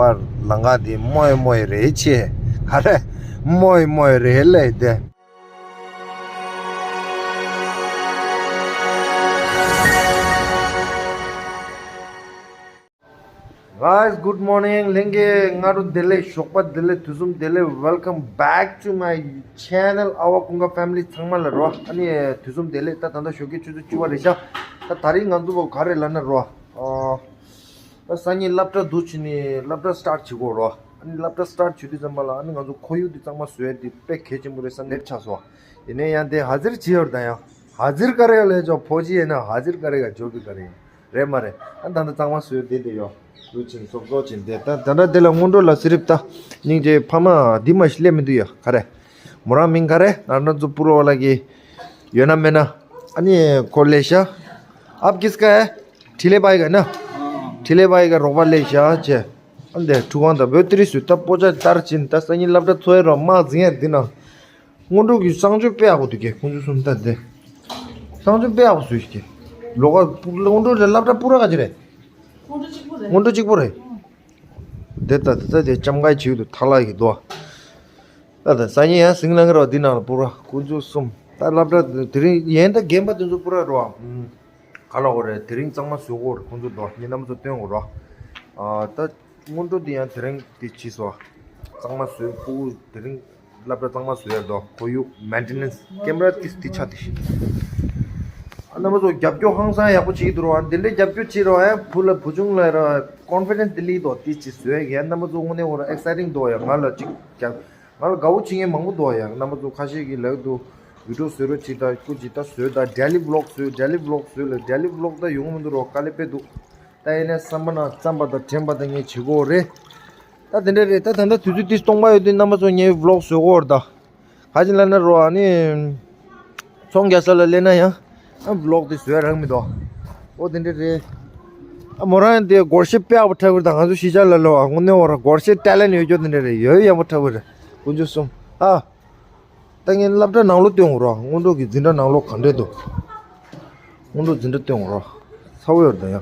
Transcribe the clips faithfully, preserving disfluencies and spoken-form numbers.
པར་ལང་ག་དེ་མོའི་མོའི་རེད་ཆེ། ག་རེ། མོའི་མོའི་རེད་ལས་དེ། Guys, good morning. ལྷན་རྒྱས་སྔ་དྲོ་བདེ་ལེགས། ཞོགས་པ་བདེ་ལེགས། དུས་གསུམ་བདེ་ལེགས། Welcome back to my channel, our Kunga family. ཚང་མ་ལ་རོ། ཨ་ནི་དུས་གསུམ་བདེ་ལེགས། ད་ད་ལྟ་ཞོགས་ཀའི་ཆུ་ཚོད་བཅུ་པ་རེད་ཤག་ད་ད་རིང་ང་ཚོ་བོ་ག་རེ་ལབ་ན་རོ། ཨ། ད་སང་ཉིན་སློབ་གྲྭ་འདུག་བྱས་ནས་སློབ་གྲྭ་སི་ཊར་བྱེད་དགོས་རོ། ཨ་ནི་སློབ་གྲྭ་སི་ཊར་བྱེད་དུས་ཙམ་པ་ལ་ཨ་ནི་ང་ཚོ་ཁོར་ཡུག་འདི་གཙང་མ་བཟོ་ཡ་འདི་དཔེ་གལ་ཆེན་པོ་རེད་བསམ་ནས་ཆགས་སོང་། ཡིན་ནའི་ཡང་དེ་ཧ་ཛིར་བྱེད་ཡོད་ད་ཡང་། ཧ་ཛིར་ཀ་རེ་ལས་ཅོ་ཕོ་ཇི་ཡིན་ན་ཧ་ཛིར་ཀ་རེ་ག་འཇོག་གི་ཀ་རེ་ཡིན། རེད་མ་རེད། ཨ་ད་ད་གཙང་མ་བཟོས་བསྡད་དེ་ཡོད། འདུག་ཅིང་སོབ་སོབ་ཅིང་དེ་ད་ད་ད་དེ་ལ་སྔོན་འགྲོ་ལ་སི་རིབ་ད་སྙིང་རྗེ་ཕ་མ་འདི་མ་ཞིག་སླེབས་མི་འདུག་ཡ། ག་རེ། མོ་རང་མིང་ག་རེ། ང་རང་ཚོ་པུ་རོ་ལ་གི་ཡོད་ན་མེད་ན། ཨ་ནི་ཁོ་ལས་ཤ། ཨབ་ཀིས་ཀ་ཧེ། ཁྲི་ལེ་པའི་ག་ན། ཁྲི་ལེ་པའི་ག་རོགས་པ་ལས་ཤ་ཅེ། ཨ་འདི་ཁྲུ་གང་ད་བོད་ཏི་རི་སུ་ད་པོ་ཅ་དར་ཅིན་ད་སང་ཉིན་སློབ་གྲྭ་འཚོ་ཡ་རོ་མ་ཟིན་ཡ་འདི་ན། སྔོན་འགྲོ་གི་གསང་སྤྱོད་དཔེ་ཡག་པོ་འདུག་གས། ཁོང་ཚོ་གསུམ་ལྟ་དེ། གསང་སྤྱོད་དཔེ་ཡག་པོ་བཟོས་ཤིག་གས། ལོ་ག་སྔོན་འགྲོ་རེད། སློབ་གྲྭ་སྤུ་ར་ག་ཅི་རེད། སྔོན་འགྲོ་གཅིག་པོ་རེད། སྔོན་འགྲོ་གཅིག་པོ་རེད། དེ་ལྟ་དེ་ལྟ་དེ་ལྕམ་སྐད་བྱེད་འདུག་ཐ་ལག་གི་དོ། ལྟ་དེ་སང་ཉིན་ཡང་ཟིང་ལང་གི་རོ། འདི་ནང་ལ་སྤུ་ར་ཁོང་ཚོ་གསུམ་ད་སློབ་གྲྭ་དེ་རིང་ཡན་ད་རྒན་པ་དེ་ཚོ་སྤུ་ར་རོ། ག་ལ་འོ་རེད། དེ་རིང་གཙང་མ་བཟོ་དགོས་རེད། ཁོང་ཚོ་དོ་ཉིན་རྣམ་པ་ཚོ་སྟོན་དགོས་རོ། ཨ་ད། སྔོན་འགྲོ་དེ་ཡང་དེ་རིང་དེ་བྱས་སོ། གཙང་མ་བཟོས། ཕྲུ་གུ་དེ་རིང་སློབ་གྲྭ་གཙང་མ་བཟོས་ཡ་དོ། ཁོར་ཡུག་མེན་ཊེ་ནེན་སི་ཀེམ་ར་ཏིས་དེ་ཆ་དེ་ཤི། ཨ་རྣམ་པ་ཚོ་རྒྱབ་སྐྱོར་ཧང་སང་ཡག་པོ་བྱེད་ཀྱི་འདུག་རོ། ཨ་འདི་འདྲའི་རྒྱབ་སྐྱོར་བྱེད་རོགས། ཨ་བུ་ལ་བུ་ཆུང་ལ་ར་ཀོན་ཕི་ཌེན་སི་དེ་ལི་དོ་དེ་ཅི་བཟོས་ཡ་གི། ཨ་རྣམ་པ་ཚོ་དངོས་གནས་འོ་ར་ཨེག་སའི་ཊིང་དོ་ཡ། ང་ལ་ཅིག་རྒྱབ་ང་ལ་དགའ་བོ་བྱེད་མཁན་མང་པོ་འདུག་ཡ། རྣམ་པ་ཚོ་ཁ་ཤས་ཀྱིས་ལབ་འདུག་བི་ཌི་ཡོ་བཟོ་རོགས་བྱེད་ད། སྐུ་ཅིག་ད་བཟོས་ད། ཌེ་ལི་བི་ལོག་བཟོས། ཌེ་ལི་བི་ལོག་བཟོས་ལ་ཌེ་ལི་བི་ལོག་ད་ཡོང་མི་འདུག་རོ། དཀའ་ལས་དཔེ་འདུག་ད་ཡིན་ནའི་བསམ་པ་ན་བརྩམས་པ་དང་དྲན་པ་དང་ངས་བྱེད་དགོས་རེད། ད་དེ་འདྲ་རེད། ད་ད་ལྟ་དུས་ཚོད་ཏིས་སྟོང་པ་ཡོད་དུས་རྣམ་པ་ཚོ་ངས་བི་ལོག་བཟོ་དགོས་རེད་ད། ག་ཅི་ལབ་ན་རོ། ཨ་ནི་ཚོང་རྒྱག་ས་ལ་སླེབས་ན་ཡང་ཨ་བི་ལོག་དེ་བཟོས་རག་མི་འདུག་འོ་དེ་འདྲ་རེད། ཨ་མོ་རང་དེ་སྒོར་གཞས་དཔེ་ཡག་པོ་འཁྲབ་གི་རེད་ད། ང་ཚོ་གཞིས་ཆགས་ལ་ལོ་ཨ་དངོས་གནས་འོ་ར་སྒོར་གཞས་ཊེ་ལེན་ཊི་ཡོད་རྒྱུ་དེ་འདྲ་རེད། ཡོད་ཡག་པོ་འཁྲབ་གི་རེད། དཀོན་མཆོག་གསུམ་ཨ། ད་ངས་སློབ་གྲྭ་ནང་ལོགས་སྟོན་འོང་རོགས། སྔོན་འགྲོ་གི་འཛིན་གྲྭ་ནང་ལོགས་ག་འདྲས་འདུག་སྔོན་འགྲོ་འཛིན་གྲྭ་སྟོན་འོང་རོགས། ཚ་བོ་ཡོད་ད་ཡང་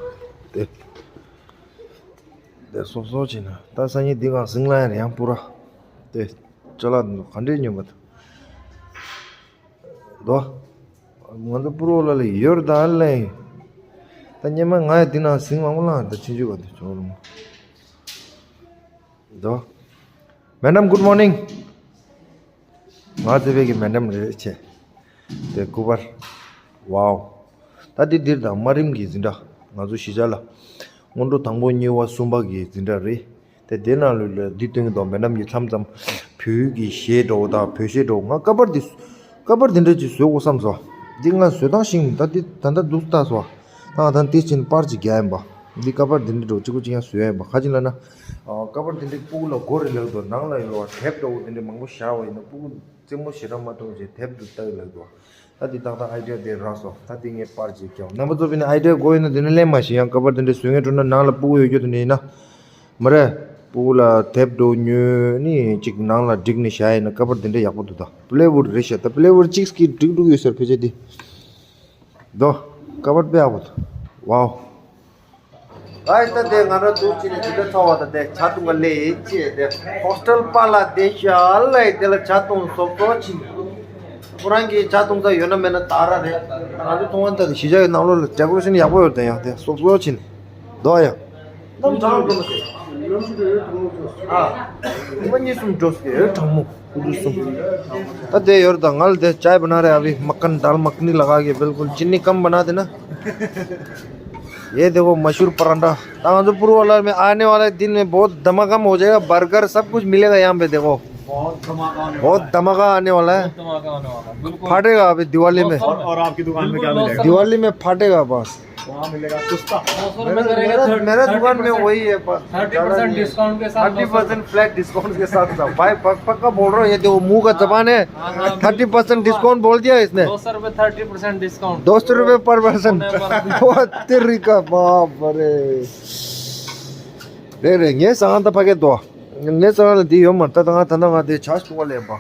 དེ། དེ་སོབ་སོབ་བྱས་ན་ད་སང་ཉིན་འདི་གང་ཟིང་ལ་ཡང་ཡང་སྤུ་ར། དེ་ཅ་ལག་འདི་ག་འདྲས་ཉོས་པ་འདུག་ང་ཚོ་སྤུ་རོ་ལ་ལ་ཡོད་ད་ལེ། ད་སྙེ་མ་ང་ཡི་འདི་ནང་ཟིང་མང་པོ་ལངས་ད་ཕྱིན་ཆུ་ག་འདི་ཅོག་རུ་མ། དོ། Madam, good morning. ང་ཚེ་བའི་གི་མེ་ཌམ་རེད་ཆེ། དེ་སྐུ་པར། ཝའོ། ད་འདི་འདིར་དང་དམའ་རིམ་གྱི་འཛིན་གྲྭ། ང་ཚོ་གཞིས་ཆགས་ལ། སྔོན་འགྲོ་དང་པོ་གཉིས་པ་གསུམ་པ་གི་འཛིན་གྲྭ་རེད། དེ་དེ་ནང་ལོས་ལ་འདི་སྟོན་གྱི་འདུག་མེ་ཌམ་གྱིས་མཚམས་མཚམས་བོད་ཡིག་གི་གཞས་འདྲ་བོ་དང་བོད་གཞས་འདྲ་བོ། ང་ཀ་པར་འདི། ཀ་པར་འདི་འདྲ་ཅིག་བཟོ་དགོས་བསམ་སོང་། འདི་ང་བཟོ་སྟངས་ཤིག་ད་འདི་ད་ལྟ་འདུག་ལྟ་སོང་། ད་ང་ད་འདི་ཕྱིན་པར་ཅིག་རྒྱག་ཡིན་པ། འདི་ཀ་པར་འདི་འདྲ་འདྲ་བོ་གཅིག་པོ་གཅིག་ཡང་བཟོ་ཡ་ཡིན་པ། ག་ཅི་ལབ་ན། ཨ། ཀ་པར་འདི་འདྲ་སྤུ་གུ་ལ་དགོས་རེད་ལབ་འདུག་ནང་ལ་ཡོད་པ་དེབ་འདྲ་བོ་འདི་འདྲ་མང་པོ་བཞག་པ་ཡིན་ན་སྤུ་གུ་རྩེད་མོ་ཞེ་དྲག་མ་གཏོང་བྱས་དེབ་འདི་ལྟ་གི་ལབ་འདུག་ད་འདི་ཏག་ཏག་ཨའི་ཌི་ཡ་དེ་རག་སོང་། ད་འདི་ངས་པར་ཅིག་རྒྱག་ནང་པ་ཚོ་བས་ན་ཨའི་ཌི་ཡ་དགོས་ཡོད་ན་འདི་ནས་ལེན་མ་ཤེས། ཡང་ཀ་པར་འདི་འདྲ་བཟོ་མཁན་འགྲོ་ན་ནང་ལ་སྤུ་གུ་ཡོད་རྒྱུ་དེ་འདྲ་ཡིན་ན། མ་རེད། སྤུ་གུ་ལ་དེབ་འདྲ་བོ་ཉོས་ནི་གཅིག་ནང་ལ་བསྒྲིགས་ནས་བཞག་ཡིན་ན་ཀ་པར་འདི་འདྲ་ཡག་པོ་འདུག་ད་པི་ལེ་ཝུཌ་རེད་ཤག་ད་པི་ལེ་ཝུཌ་གཅིག་གིས་འགྲིག་འགྲིག་ཡོད་ཟེར་ཕལ་ཆེར་འདི། དོ། ཀ་པར་དཔེ་ཡག་པོ་འདུག་ཝའོ། ཨའི་ད་དེ་ང་རང་འདུག་ཅི་ནས་ཇི་འདྲ་ཚ་བ་ད་དེ་ཇ་འཐུང་ག་སླེབས་ཡིན་ཅེས་དེ་ཧོ་སི་ཊེལ་པ་ལ་དེ་ཤ་ལ་ཡི་དེ་ལ་ཇ་འཐུང་སོབ་སོབ་ཕྱིན། ཁོ་རང་གིས་ཇ་འཐུང་ས་ཡོད་ན་མེད་ན་ད་ར་རེད། ང་ཚོ་མཐོང་བ་ད་དེ་གཞིས་ཆགས་ཀྱི་ནང་ལོགས་ལ་ཌེ་ཀོ་རེ་ཤན་ཡག་པོ་ཡོད་དེ་ཡང་དེ་སོབ་སོབ་ཕྱིན། དོ་ཡ། ནམ་གྲང་འགྲོ་མ་ཟེར། ཨ། ཉི་མ་གཉིས་གསུམ་འགྲོ་ཟེར་གྲང་མོ། ཀུ་ཀུ་གསུམ། ད་དེ་ཡོད་ད་ང་ལ་དེ་चाय बना रहे अभी, मक्खन दाल मखनी लगा के बिल्कुल चीनी कम बना देना। ये देखो मशहूर परांठा। ད་ང་ཚོ་པུར་བ་ལ་में आने वाले दिन में बहुत धमाका हो जाएगा, बर्गर सब कुछ मिलेगा यहाँ पे। देखो बहुत धमाका होने बहुत वाला है। धमाका आने वाला है। बहुत धमाका होने वाला है, बिल्कुल। फाटेगा अभी दिवाली में। दोस्तों, और, और आपकी दुकान में क्या बिल्कुल, मिलेगा? दोस्तों। दिवाली में फाटेगा बस। वहाँ मिलेगा सस्ता। दो सौ रुपए मेरा, का रहेगा, मेरा, थर्टी परसेंट, मेरा दुकान में वही है बस, थर्टी परसेंट ज्यादा नहीं है। डिस्काउंट के साथ, थर्टी परसेंट फ्लैट डिस्काउंट के साथ था। भाई, पक-, पक्का बोल रहा हूँ, ये देखो, मुंह का जबान है। हाँ, हाँ, थर्टी परसेंट बिल्कुल। डिस्काउंट बोल दिया इसने। दो सौ रुपए थर्टी परसेंट डिस्काउंट। दो सौ रुपए पर पर्सन। होने पर। वो तेरी का बाप रे। रे, रे, ये सांता पके दो। ये सांता दियो मत, ता, ता, ता, ता, दे छाछ तुआ ले बा।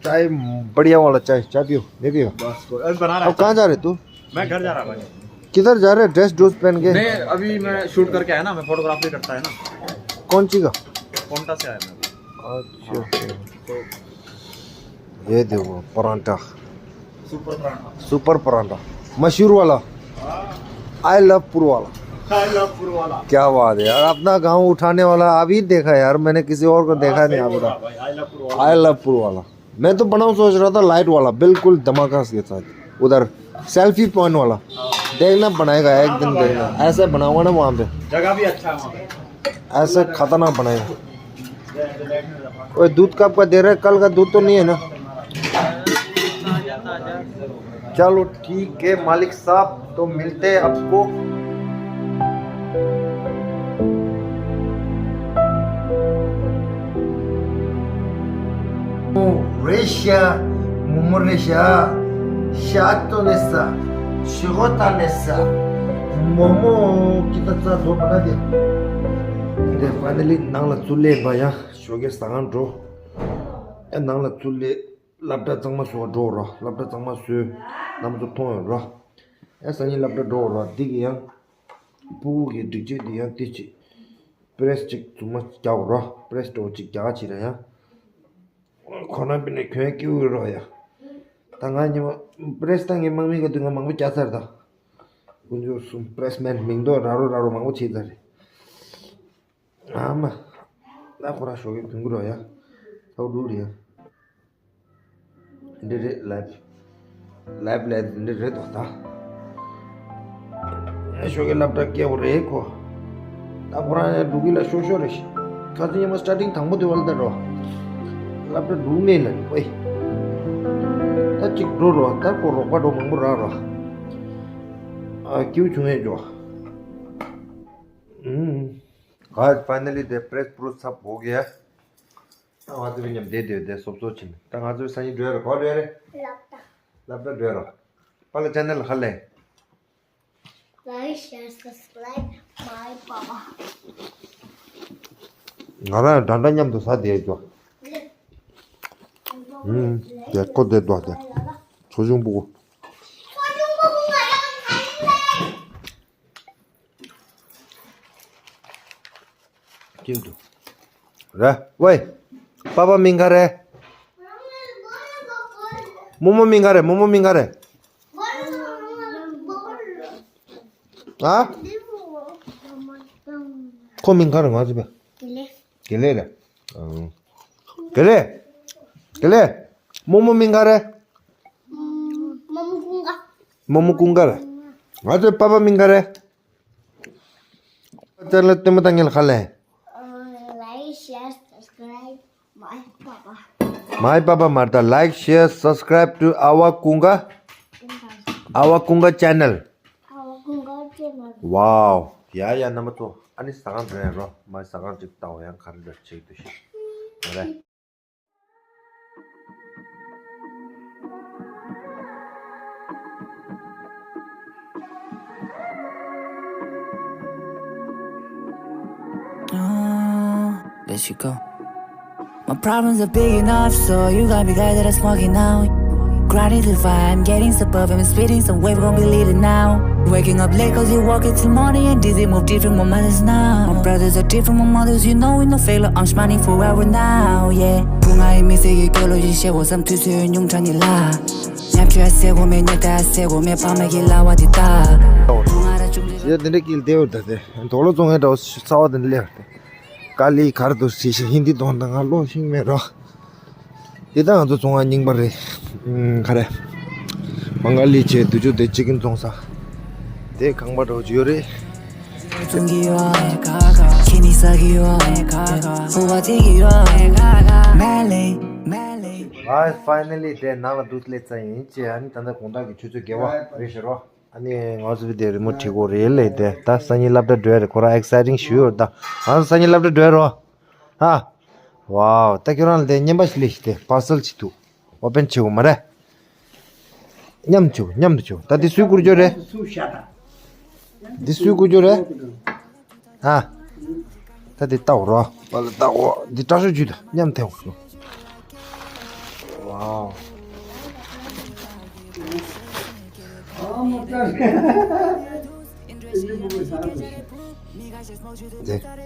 चाय बढ़िया वाला चाय, चाय पियो, ये पियो। बस, कोई, अभी बना रहा अब है। कहाँ जा रहे तू? मैं घर जा रहा भाई। किधर जा रहे? ड्रेस ड्रेस पहन के? नहीं, अभी मैं शूट करके आया ना, मैं फोटोग्राफी करता है ना। कौन सी का? कोंटा से आया मैं अभी। अच्छा। हाँ। तो ये देखो परांठा। सुपर परांठा। सुपर परांठा। मशहूर वाला। हाँ। आई लव पुर वाला। आई लव पुर वाला। क्या बात है यार, अपना गांव उठाने वाला अभी देखा यार, मैंने किसी और को देखा नहीं। हाँ, सही बोला भाई, आई लव पुर वाला। आई लव पुर वाला। मैं तो बनाऊं सोच रहा था लाइट वाला, बिल्कुल धमाका के साथ। उधर सेल्फी पॉइंट वाला। देखना बनाएगा, एक दिन देखना। ऐसा बनाऊंगा ना वहाँ पे। जगह भी अच्छा है वहाँ पे। ऐसा खतरनाक बनाएगा। ओए, दूध कब का दे रहे? कल का दूध तो नहीं है ना? चलो ठीक है मालिक साहब, तो मिलते हैं आपको। Russia, momo Russia, shato nesa, shigota nesa, momo kita tsa do bana de. De finally nang la tsule ba ya, shoge sangan dro. E nang la tsule. སློབ་གྲྭ་གཙང་མ་བཟོ་བར་འགྲོ་རོགས། སློབ་གྲྭ་གཙང་མ་བཟོས། རྣམ་ཚོ་མཐོང་ཡོད་རོགས། ཨེ་སང་ཉིན་སློབ་གྲྭ་འགྲོ་རོགས། འདི་གི་ཡང་ཕྲུ་གུ་གི་སྒྲིག་ཆས་འདི་ཡང་འདི་ཅིག་པེ་རེ་སི་ཅིག་རྫུན་མ་རྒྱག་རོགས། པེ་རེ་སི་འགྲོ་ཅིག་རྒྱག་ཅིག་ར་ཡང་ཁོ་ན་པི་ནས་གྱོན་སྐྱིད་རོགས་ཡ། ད་ང་ཉི་མ་པེ་རེ་སི་ད་ངའི་དམག་མི་ག་དུས་ང་མང་པོ་རྒྱག་ཚར། ད་དཀོན་མཆོག་གསུམ་པེ་རེ་སི་མེན་མིང་འདོགས་ར་རོ་ར་རོ་མང་པོ་བྱས་ཚར་རེད། ཨ་མ། ད་ཁོ་རང་ཞོགས་ཀས་གྱོན་གྱི་རོགས་ཡ། ཐོག་འགྲུལ་རེད་ཡ། འདི་རེད་ལབ། ལབ་ལབ་འདི་རེད་དོ་ད། ཞོགས་ཀས་སློབ་གྲྭ་སྐྱེལ་བ་རེད་ཁོ། ད་ཁོ་རང་ཡང་འགྲོ་གི་ལ་ཤོར་ཤོར་རེད་ཤི། ཁ་སང་ཉི་མ་སི་ཊར་ཊིང་དང་པོ་དེ་བ་ལ་ད་རོ། སློབ་གྲྭ་འགྲོ་མེད་ལ་ནི་ཝེ། ད་ཅིག་འགྲོ་རོ། ད་ཁོ་རོགས་པ་འགྲོ་མང་པོ་རག་རོ། ཨ་སྐྱིད་པོ་བྱུང་ཡས་འཇོ། ཨུམ། Guys, finally the press proof सब हो गया। ད་ང་ཚོ་བི་ཉམས་བསྡད་བསྡད་བསྡད་སོབ་སོབ་ཕྱིན། ད་ང་ཚོའི་སང་ཉིན་འགྲོ་ཡ་རེད། ག་འགྲོ་ཡ་རེད། སློབ་གྲྭ། སློབ་གྲྭ་འགྲོ་ཡ་རོ། པཱ་ལགས་ཅེ་ནལ་ཧ་ལས། Like, share, subscribe, my papa. ང་རང་འདྲ་འདྲ་མཉམ་དུ་ཟ་བསྡད་ཀྱོ། ཨུམ། དེ་ཁོ་དེ་འདུག་དེ། ཚོ་ཆུང་ཕྲུ་གུ། ཀིང་དུ། རེད། ཝེ། པ་པ་མིང་ག་རེ། རྨོ་མོ་མིང་ག་རེ། རྨོ་མོ་མིང་ག་རེ། ཨ། ཁོ་མིང་ག་རེ། ང་ཚོ་པ། དགེ་ལེགས་རེད། དགེ་ལེགས། དགེ་ལེགས། རྨོ་མོ་མིང་ག་རེ། རྨོ་མོ་ཀུན་དགའ། རྨོ་མོ་ཀུན་དགའ་རེད། ང་ཚོའི་པ་པ་མིང་ག་རེ། ཅན་ལ་ལྟད་མོ་ལྟ་མཁན་ལ་ཁ་ལས། Like, share, subscribe, my papa. My papa མར་ད། Like, share, subscribe to our Kunga, our Kunga channel. Our Kunga channel. Wow. ཡ་ཡ་རྣམ་པ་ཚོ། ཨ་ནི་ཟ་ཁང་འགྲོ་ཡ་རོ། མ་ཟ་ཁང་ཅིག་ལྟ་བ་ཡང་ག་རེ་འདྲ་བྱེད་འདུག་ཤི། རེད། Uh, there she go. My problems are big enough, so you gotta be glad that I'm smoking now. Grinding till five, I'm getting some puff, I'm spitting some wave, gon' be lit now. Waking up late cause you work it till morning and dizzy, move different, my mother's now. My brothers are different, my mother's, you know, we no failure, I'm shining forever now, yeah. ཕུང་ང་ཡི་མི་ཚེ་ཡི་སྐྱོ་ལོ་ཡི་ཤེས་བོ་བསམ་དུས་ཚོད་ཉུང་དྲགས་ནི་ལ། ཉམ་ཆུང་ཨ་སེ་གོ་མེ་ཉེ་ད་ཨ་སེ་གོ་མེ་ཕ་མ་གི་ལ་བ་དེ་ད། ཕུང་ང་ར་ཅུང་ཡ་དེ་འདྲ་ཀིལ་དེ་བར་ད་དེ་དོག་ལོ་བཙོང་ངེ་འདྲ་བོ་ས་བ་དེ་འདྲ་ལེ་བར་དེ། ཀ་ལི་གར་དུ་སྲིད་ཤིང་ཧིན་དི་དོན་དང་ང་ལོ་ཤིང་མེད་རོ། དེ་ད་ང་ཚོ་བཙོང་བ་རྙིང་པ་རེད། ཨུམ། ག་རེ། མང་ག་ལི་བྱས་དུ་ཅོ་དེ་ཅི་ཀིན་བཙོང་ས། དེ་ཁང་པ་འདྲ་བོ་ཅིག་ཡོད་རེད། ཁྱེད་ནི་ས་གི་ཡོད། ཧུ་བ་དེ་གི་ཡོད། མེ་ལེ། མེ་ལེ། Guys, finally དེ་ནང་ལ་འདུག་སླེབས་ཚར་ཡིན་ཅེས། ཨ་ནི་ད་ལྟ་དགོང་དག་གི་ཆུ་ཚོད་བརྒྱད་པ་རེད་ཤག་རོ། ཨ་ནི་ང་ཚོ་བི་དེ་རི་མོ་བྲིས་གོ་རེད་ལེ། དེ་ད་སང་ཉིན་སློབ་གྲྭ་འགྲོ་ཡ་རེད། ཁོ་རང་ཨེག་སའི་ཊིང་ཞུ་ཡོད། ད་ང་ཚོ་སང་ཉིན་སློབ་གྲྭ་འགྲོ་ཡ་རོ། ཧ། ཝའོ། ད་ཁྱོད་རང་ལ་དེ་རྔན་པ་ཞིག་སླེབས་ཤིག་དེ་པར་སལ་ཅིག་འདུག་ཨོ་པན་བྱེད་དགོས་མ་རེད། མཉམ་བྱེད་དགོས། མཉམ་དུ་བྱེད་དགོས། ད་དེ་སུས་བསྐུར་རྒྱུ་རེད། འདི་སུས་བསྐུར་རྒྱུ་རེད། ཨ། ད་འདི་ལྟ་འོ་རོ། པ་ལ་ལྟ་འོ། འདི་སྐྲ་ཤོག་ཅུ་དང་མཉམ་ཐེ་འོ་ཤོག་ཝའོ། འདི་ལྟར་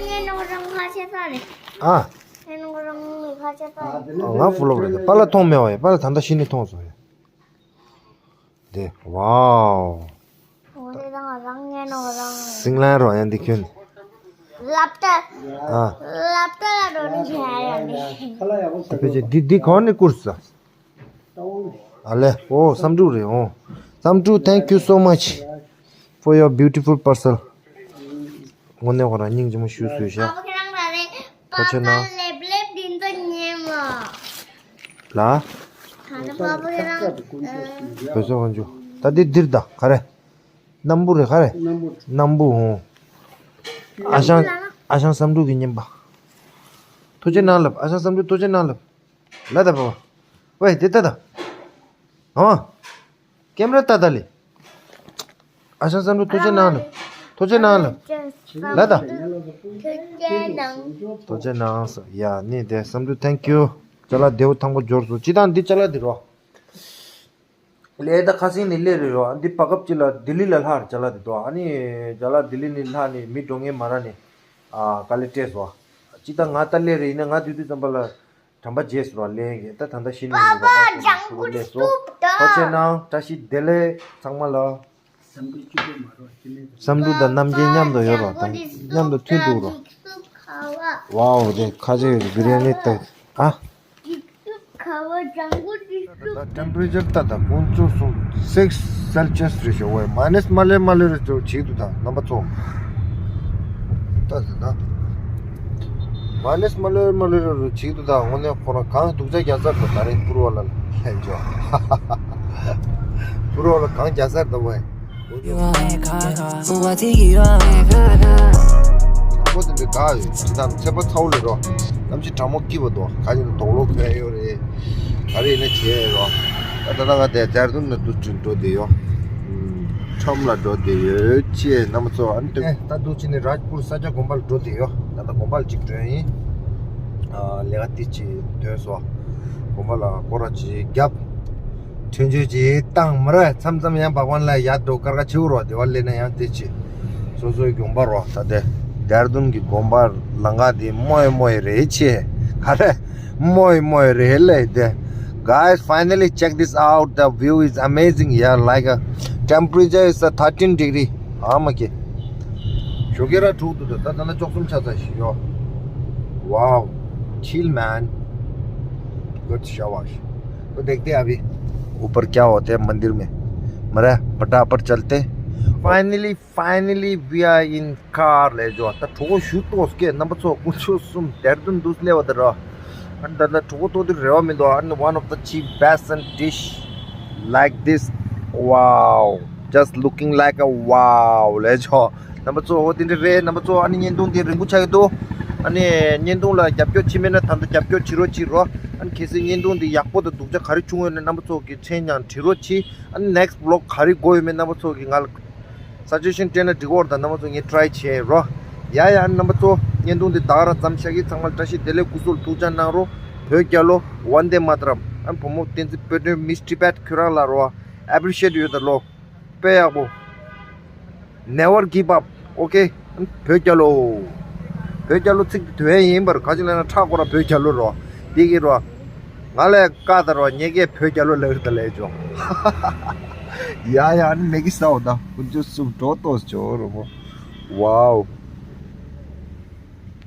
ཉན་ནོ་རང་ཁ་ཆེ་ས་རེད། ཨ། ཉན་ནོ་རང་མི་ཁ་ཆེ་ས་རེད། ང་ཕུ་ལོག་རེད། པཱ་ལགས་མཐོང་མེད་པ་ཡ། པཱ་ལགས་ད་ལྟ་ཤི་ནས་མཐོང་སོང་ཡ། འདི། ཝའོ། འོ་དེ་དང་རང་ཉན་ནོ་རང་། སིང་ལན་རོ་ཡ་འདི་ཁྱོད། ལབ་ཏ། ཨ། ལབ་ཏ་ལ་འགྲོ་ནི་ཁྱེད་ཡ་འདི། ད་ཕལ་ཆེར་འདི་འདི་གང་ནས་བསྐུར་ས། ཨ་ལེ། ཨོ་བསམ་འགྲུབ་རེད། ཨོ་བསམ་འགྲུབ། Thank you so much for your beautiful parcel. དངོས་གནས་ཁོ་རང་སྙིང་རྗེ་མོ་ཞུ་སུས་ཤག་ཨ་ཁོ་ཁྱེད་རང་ལ་རེད། ཐུགས་རྗེ་གནང་། པ་པ་ལེབ་ལེབ་འདི་ཚོ་ཉན་མོ། ལ། ད་ལྟ་པ་པ་ཁྱེད་རང་། བོད་ཚོ་དབང་ཆུ། ད་འདི་འདིར་ད་ག་རེ། སྣམ་བུ་རེད་ག་རེ། སྣམ་བུ། སྣམ་བུ། ཧོ། ཨ་ཞང་། ཨ་ཞང་བསམ་འགྲུབ་ཀྱི་རྔན་པ། ཐུགས་རྗེ་གནང་ལབ། ཨ་ཞང་བསམ་འགྲུབ་ཐུགས་རྗེ་གནང་ལབ། ལ་ད་བ་བ། ཝེ་དེ་ལྟ་ད། ཨ། ཀེམ་ར་ལྟ་ད་ལེ། ཨ་ཞང་བསམ་འགྲུབ་ཐུགས་རྗེ་གནང་ལེ། ཐུགས་རྗེ་གནང་ལེ། ལ་ད། ཐུགས་རྗེ་གནང་། ཐུགས་རྗེ་གནང་སོ་ཡ། ནི་དེ་བསམ་འགྲུབ། Thank you། ཅ་ལག་བདེ་པོ་ཐང་པོ་འབྱོར་སོང་། ཅི་དང་འདི་ཅ་ལག་འདི་རོ། ལས་ད་ཁ་སང་ནས་སླེབས་རེད་རོ། འདི་བར་སྐབས་ཅིག་ལ་ལྡི་ལི་ལ་ལྷག་ཅ་ལག་འདི་དོ། ཨ་ནི་ཅ་ལག་ལྡི་ལི་ནས་ལྷག་ནས་མི་འགྲོ་ངེས་མ་ར་ནས། ཨ། དཀའ་ལས་སྤྲད་སོང་། ཅི་ད་ང་ད་སླེབས་རེད། ཡིན་ན་ང་དུས་དུས་ཙམ་པ་ལ་དྲན་པ་བརྗེད་སོང་ར། ལས་ཀྱི་ད་ད་ལྟ་ཤི་ནས་ཡིན་ར། ང་ཁོ་རང་ཚུར་སླེབས་སོང་། ཐུགས་རྗེ་གནང་། བཀྲ་ཤིས་བདེ་ལེགས་ཚང་མ་ལ། བསམ་འགྲུབ་དང་རྣམ་རྒྱལ་མཉམ་དུ་ཡོད་རོགས་དང་མཉམ་དུ་མཐུན་འདུག་རོགས། ཝའོ་དེ་ཁ་ཆེ་བི་རི་ཡ་ནི་ཏག་ཨ། ཊེམ་པ་རེ་ཅར་ལྟ་དང་དཀོན་མཆོག་གསུམ། སིགས་སེལ་ཤི་ཡས་རེད་ཤག་ཝེ། མ་ནས་མ་ལེ་མ་ལེ་རེ་ཅོ་བྱེད་དུ་དང་རྣམ་པ་ཚོ། ལྟ་དང་། མ་ནས་མ་ལེ་མ་ལེ་རེ་བྱེད་དུ་དང་། དངོས་གནས་ཁོ་རང་གང་སྡུག་ཅག་རྒྱག་ཚར་དུ་ད་རེས་པུར་བ་ལ་ལྷན་ཅོ། པུར་བ་ལ་གང་རྒྱག་ཚར་དུ་ཝེ། དྲང་པོ་དེ་འདྲའི་དགའ་ཡོད། ཇི་ལྟར་ཚེ་པ་ཚ་བོ་ལས་རོ། གནམ་གཤིས་གྲང་མོ་སྐྱིད་པ་འདུག་ག་ཅིག་ལ་དོག་ལོག་ཁོད་ཡོད་རེད། ག་རེ་ཡིན་ན་བྱས་རོ། ད་ད་ང་དེ་ཌེ་ར་ཌུན་ལ་འདུག་ཅིག་འགྲོ་བསྡད་ཡོད། ཁྲོམ་ལ་འགྲོ་བསྡད་ཡོད་ཅེས་རྣམ་པ་ཚོ། ཨ་ནི་ད་འདུག་ཅིག་ནས་རཱཇ་པུར་ས་སྐྱ་དགོན་པ་ལ་འགྲོ་བསྡད་ཡོད། ད་ལྟ་དགོན་པ་ལ་ཅིག་འགྲོ་ཡིན། ལས་ཀ་ཏི་ཅིག་ཐོན་སོང་། དགོན་པ་ལ་སྐོར་ར་ཅིག་བརྒྱབ། ཁྲུན་ཆུ་ཅིག་བཏང་མ་རེད། མཚམས་མཚམས་ཡང་བག་ཕན་ལ་ཡར་འགྲོ་ཀར་ཀ་ཆེའུ་རོ། དེ་བ་ལས་ན་ཡང་དེ་ཅི། སོ་སོའི་དགོན་པ་རོ། ད་དེ་ཌེ་ར་ཌུན་གྱི་དགོན་པ་ལང་ཀ་དེ་མོའི་མོའི་རེད་ཆེ། ག་རེ་མོའི་མོའི་རེད་ལེ་དེ། Guys, finally check this out. The view is amazing here. Like, uh, temperature is uh, thirteen degree. ཨ་མ་ཀེ། ཞོགས་ཀས་ར་དྲུག་ཏུ་ད་ད་ད་ན་ཅོག་གསུམ་ཆ་ཚ་ཞིག་ཡོད། Wow, chill man. Good shower. तो देखते हैं अभी ऊपर क्या होते हैं मंदिर में। मरा फटाफट चलते। Finally, finally we are in car. ལས་ཇོ་ད་གྲོགས་ཞུ་ཏོག་སྐད་རྣམ་པ་ཚོ། དཀོན་མཆོག་གསུམ་ཌེ་ར་ཌུན་འདུག་སླེབས་པ་ད་ར། ཨ་ད་ད་གྲོགས་ཏོག་དེ་རེ་བ་མི་འདུག་ཨ་ནི་one of the cheap best and dish like this. Wow, just looking like a wow. ལས་ཇོ་རྣམ་པ་ཚོ། འོ་དེ་འདྲ་རེད་རྣམ་པ་ཚོ། ཨ་ནི་བརྙན་ཐུང་དེ་རིང་པོ་ཆགས་ཀྱི་འདུག་ཨ་ནི་བརྙན་ཐུང་ལ་རྒྱབ་སྐྱོར་བྱེད་མེད་ན་ད་ལྟ་རྒྱབ་སྐྱོར་བྱེད་རོགས་བྱེད་རོགས། ཨ་ནི་གལ་སྲིད་བརྙན་ཐུང་འདི་ཡག་པོ་དང་སྡུག་ཅག་ག་རེ་བྱུང་ཡོད་ན་རྣམ་པ་ཚོ་གི་མཚན་ཡང་བྲིས་རོགས་བྱེད། ཨ་ནི་next vlog ག་རེ་དགོས་ཡོད་མེད་རྣམ་པ་ཚོ་གི་ང་ལ་suggestion སྤྲད་ན་འགྲིག་གོ་ར། ད་རྣམ་པ་ཚོ་ངས་try བྱེད་རོགས། ཡ་ཡ། རྣམ་པ་ཚོ་བརྙན་ཐུང་འདི་ད་ག་རང་ཙམ་བཞག་གི་ཚང་མ་ལ་བཀྲ་ཤིས་བདེ་ལེགས་སྐུ་གཟུགས་ཐུགས་ཅག་གནང་རོགས། བོད་རྒྱལ་ལོ། Vande Mataram. ཨ་ནི་བུ་མོ་བསྟན་འཛིན་དཔལ་སྒྲོན་Miss Tibet ཁྱོད་རང་ལ་རོགས། Appreciate you the love. དཔེ་ཡག་པོ། Never give up. Okay. བོད་རྒྱལ་ལོ། བོད་རྒྱལ་ལོ་ཚིག་དེ་དོན་ཡིན་པར་ག་ཅི་ལབ་ན་ཁྲག་སྐོར་ར་བོད་རྒྱལ་ལོ་རོ། འདི་གི་རོ། ང་ལས་ཀ་ད་རོ་ཉེ་གེ་བོད་རྒྱལ་ལོ་ལེགས་ད་ལས་ཇོ། ཡ་ཡ། ཨ་ནི་མེ་གི་སའོ་ད་དཀོན་མཆོག་གསུམ་འགྲོ་ཏོག་ཇོ་རོ་མོ། Wow.